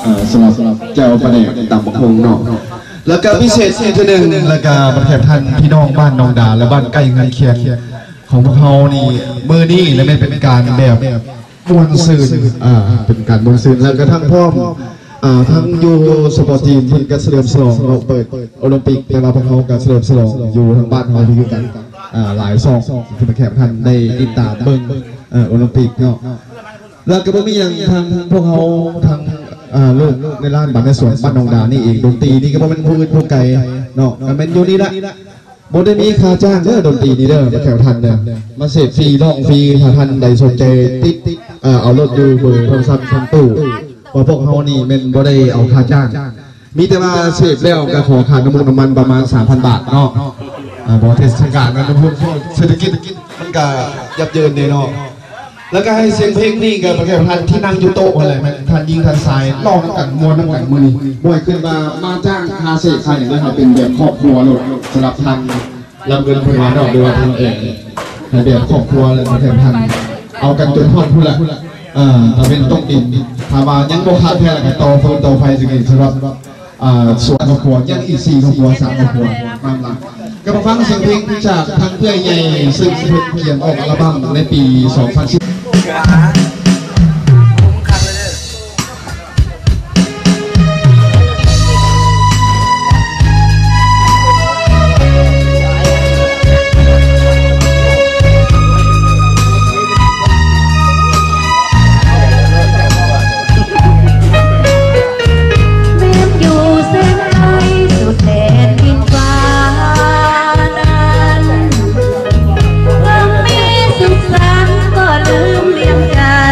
ເອີ ສຳລັບ ສຳລັບແຈ່ວປາແດກຕຳບັກຫຸ່ງເນາະ ແລ້ວກະພິເສດອີກເທື່ອໜຶ່ງ ແລ້ວກະປະເທດທ່ານພີ່ນ້ອງບ້ານໜອງດາ ແລະ ບ້ານໃກ້ເຮືອນຄຽງຂອງພວກເຮົານີ້ ມື້ນີ້ລະແມ່ນເປັນການແບບ ມ່ວນຊື່ນ ອ່າ ເປັນການມ່ວນຊື່ນ ແລ້ວກະທັງພ້ອມ ອ່າ ທັງຢູ່ສະປອດທີມເພິ່ນກະສະເຫຼີມສະຫຼອງເນາະ ເປີດໂອລິມປິກ ແຕ່ວ່າພວກເຮົາກະສະເຫຼີມສະຫຼອງຢູ່ທາງບ້ານເຮົາຄືກັນ ອ່າ ຫຼາຍຊ່ອງທີ່ແຂກທ່ານໄດ້ຕິດຕາມເບິ່ງ ເອີ ໂອລິມປິກເນາະ ແລ້ວກະບໍ່ມີຫຍັງ ທາງພວກເຮົາ ທາງ ອ່າ ລູກໃນລ້ານບານແມ່ສວນ ບ້ານໜອງດານີ້ເອງ ດົນຕີນີ້ກະບໍ່ແມ່ນຜູ້ອື່ນຜູ້ໄກເນາະ ກະແມ່ນຢູ່ນີ້ລະ ບໍ່ໄດ້ມີຄ່າຈ້າງເດີ ດົນຕີນີ້ເດີ ແຂກທ່ານເດີ ມາເສບຟຣີ ຮ້ອງຟຣີ ຖ້າທ່ານໃດສົນໃຈຕິດ ເອີ ເອົາໂລດຢູ່ເບີໂທລະສັບທາງຕູ້ ເພາະພວກເຮົານີ້ແມ່ນບໍ່ໄດ້ເອົາຄ່າຈ້າງ ມີແຕ່ວ່າເສບແລ້ວກະຂໍຄ່ານ້ຳມັນປະມານສາມພັນບາດເນາະ ເອີ ບໍ່ເທດສະການນະ ເສດຖະກິດມັນກະຫຍັບເຢິນແດ່ເນາະ. ແລ້ວກະໃຫ້ສຽງເພງນີ້ກະປະເທດທ່ານທີ່ນັ່ງຢູ່ໂຕະຫັ້ນແຫຼະ ແມ່ນທ່ານຍິງທ່ານຊາຍ ຮ້ອງນຳກັນ ມ່ວນນຳກັນມື້ນີ້ ບອກຂຶ້ນວ່າມາຈ້າງຄ່າເສກຄ່າຫຍັງ ແລ້ວໃຫ້ເປັນແບບຄອບຄົວໂລດ ສຳລັບທາງລຳເງິນເພິ່ນວ່າເນາະ ຫຼືວ່າທາງເອງ ໃຫ້ແບບຄອບຄົວແລ້ວປະເທດທ່ານ ເອົາກັນຈົນຮອດພຸ້ນລະ ເອີ ຕາເວັນຕົກດິນ ຖ້າວ່າຍັງບໍ່ຂາດແຄນລະກະຕໍ່ຟືນຕໍ່ໄຟຊິກິນ ສຳລັບ ອ່າ ສອງຄອບຄົວ ຍັງອີກສີ່ຄອບຄົວ ສາມຄອບຄົວ ມາລະ ກະມາຟັງສຽງເພງຈາກທາງເອື້ອຍໃຫຍ່ ຊຶ່ງເພິ່ນກຽມອອກອັລບັ້ມໃນປີສອງພັນສິບ. ແມ່ນຢູ່ແສນໄກສຸດແດນດິນຟ້ານັ້ນ ເມື່ອມີສຸກສັນກໍລືມວຽງຈັນ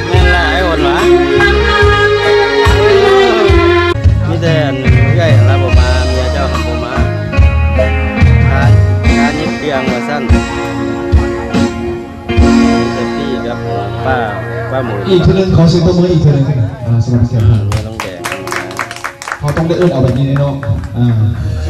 ແມ່ນຫຼາຍຄົນວະ ມີແຕ່ອັນເອື້ອຍຫັ້ນລະບໍ່ມາ ເມຍເຈົ້າຫັ້ນບໍ່ມາ ຄາ ຄາຍິບເຄື່ອງວ່າຊັ້ນ ມີແຕ່ປີ້ກັບປ້າ ປ້າໝູ. ອີກເທື່ອໜຶ່ງ ຂໍສຽງຕົບມືອີກເທື່ອໜຶ່ງ ອ່າ ສຳລັບແຂກ ເມືອນ້ອງແດງ ເຮົາຕ້ອງໄດ້ເອີ້ນເອົາແບບນີ້ເນາະ ອ່າ.